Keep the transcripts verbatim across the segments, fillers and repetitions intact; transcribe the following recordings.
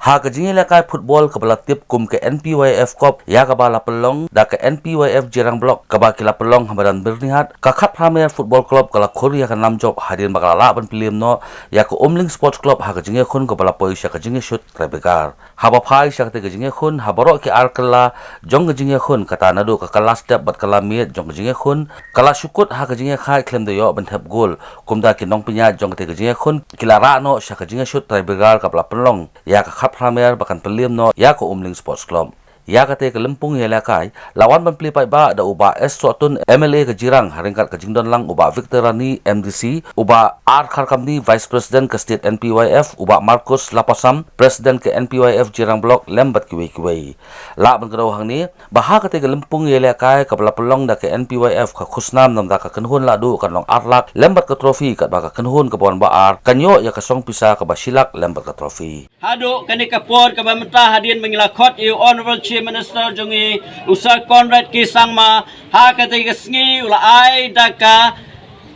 Ha ka jingïalehkai football kaba la tip kum ka N P Y F Cup, ïa kaba la pynlong da ka N P Y F Jirang Block, kaba ki la pynlong ha madan Byrnihat, ka Khatphra Mer Football Club ka la khur ïa ka nam jop hadien ba ka la lah ban pynliem noh ïa ka Umling Sports Club ha ka jingïakhun kaba la poi sha ka jingïashut trai bigar. Haba phai sha katei ka jingïakhun, ha baroh ki ar kylla jong ka jingïakhun, kata naduh ka kylla step bad kylla miet jong ka jingïakhun, ka la shu kut ha ka jingïakhaid khlem da ïoh ban thep gol. Kumta ki nongpynïaid jong katei ka jingïakhun ki la rah noh sha ka jingïashut trai bigar kaba la pynlong ïa ka Khatphra Mer ba kan pynliem noh ïa ka Umling Sports Club. Ïa katei ka lympung ïalehkai la wan ban plie paidbah da u Bah S Sohtun, M L A ka Jirang, ha ryngkat ka jingdon lang u Bah Victor Rani, M D C, u Bah R Kharkamni, Vice President ka State N P Y F, u Bah Marcus Lapasam, President ka N P Y F Jirang Block, lem bad kiwei kiwei. Lah ban kdew hangne ba ha katei ka lympung ïalehkai kaba la pynlong da ka N P Y F, ka khusnam namar ka kynhun lahduh kan long ar lak lem bad ka trophy, katba ka kynhun kaba wan ba ar kan ïoh ïa ka song pisa kaba shi lak lem bad ka trophy. Haduh kane ka por kaba mynta, hadien ba ngi la khot ïa u Honorable Chief Minister jong ngi, u Sir Conrad K Sangma, ha katei ka sngi u la ai da ka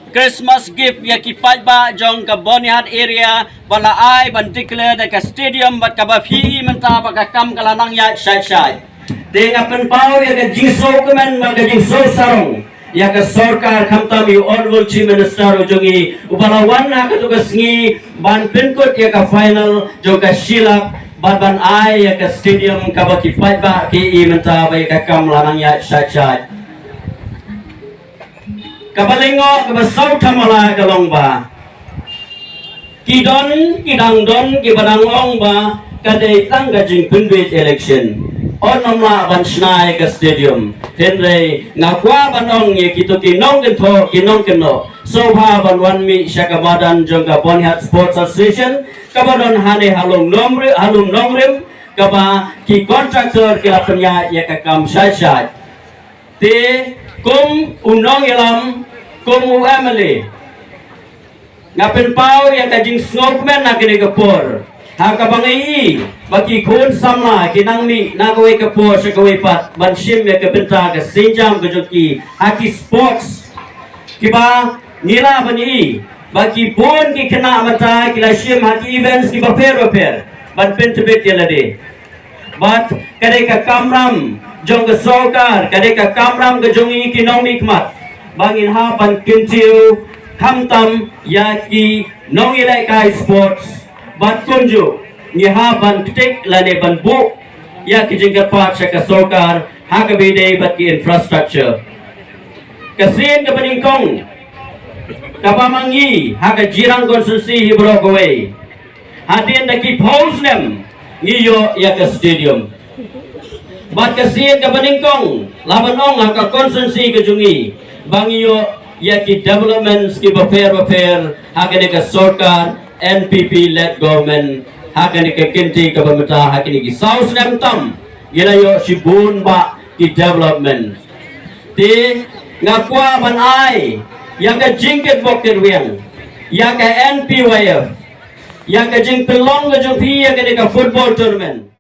Christmas gift ïa ki paidbah jong ka Byrnihat area, ba la ai ban declare da ka stadium, bad kaba phi i mynta ba ka kam ka la nang ïaid shai shai. Te nga pynpaw ïa ka jingsngewkmen bad ka jingsngewsarong ïa ka sorkar, khamtam ïa u Honorable Chief Minister u jong ngi, uba la wan ha katei ka sngi ban pynkut ïa ka final jong ka shi lak, bad ban ai ïa ka stadium kaba ki paidbah ki i mynta ba ïa ka kam la nang ïaid shai shai. Kaba lyngngoh kaba saw thamala ka long ba ki don, ki dang don kiba dang ong ba ka dei tang ka jingpynbeit election, ym lah ban shna ïa ka stadium. Hynrei nga kwah ban ong ïa kito ki nongkynthoh, ki nongkynnoh, sngewbha ban wan mih sha ka madan jong ka Byrnihat Sports Association kaba don hangne ha Lum Nongrim, ha Lum Nongrim, kaba ki contractor ki la pynïaid ïa ka kam shai shai. Te kum u nongïalam, kum u M L A, nga pynpaw ïa ka jingsngewkmen ha kane ka por, ha kaba ngi i ba ki khun samla ki nang mih na kawei ka por sha kawei pat ban shim ïa ka bynta ka sienjam ka jong ki ha ki sports, kiba ngi lah ban i ba ki bun ki khynnah mynta ki la shim ha ki events kiba pher ba pher ban pyntbit ïa lade. Bad ka dei ka kamram jong ka sorkar, ka dei ka kamram ka jong ngi ki nongmihkhmat, ba ngin hap ban kyntiew khamtam ïa ki nongïalehkai sports, bad kumjuh ngi hap ban ktik lane ban buh ïa ki jingkyrpad sha ka sorkar ha kaba ïadei bad ki infrastructure. Ka sien kaba nyngkong kaba ma ngi ha ka Jirang constituency hi baroh kawei, hadien da ki phew snem ngi ïoh ïa ka stadium. Bad ka sien kaba nyngkong, lah ban ong ha ka constituency ka jong ngi, ba ngi ïoh ïa ki developments kiba pher ba pher ha kane ka sorkar N P P led government, ha kane ka kynti kaba mynta, ha kine ki saw snem tam ngi la ïoh shibun bah ki development. Te nga kwah ban ai ïa ka jingkitbok kitrwiang ïa ka N P Y F ïa ka jingpynlong ka jong phi ïa kane ka football tournament.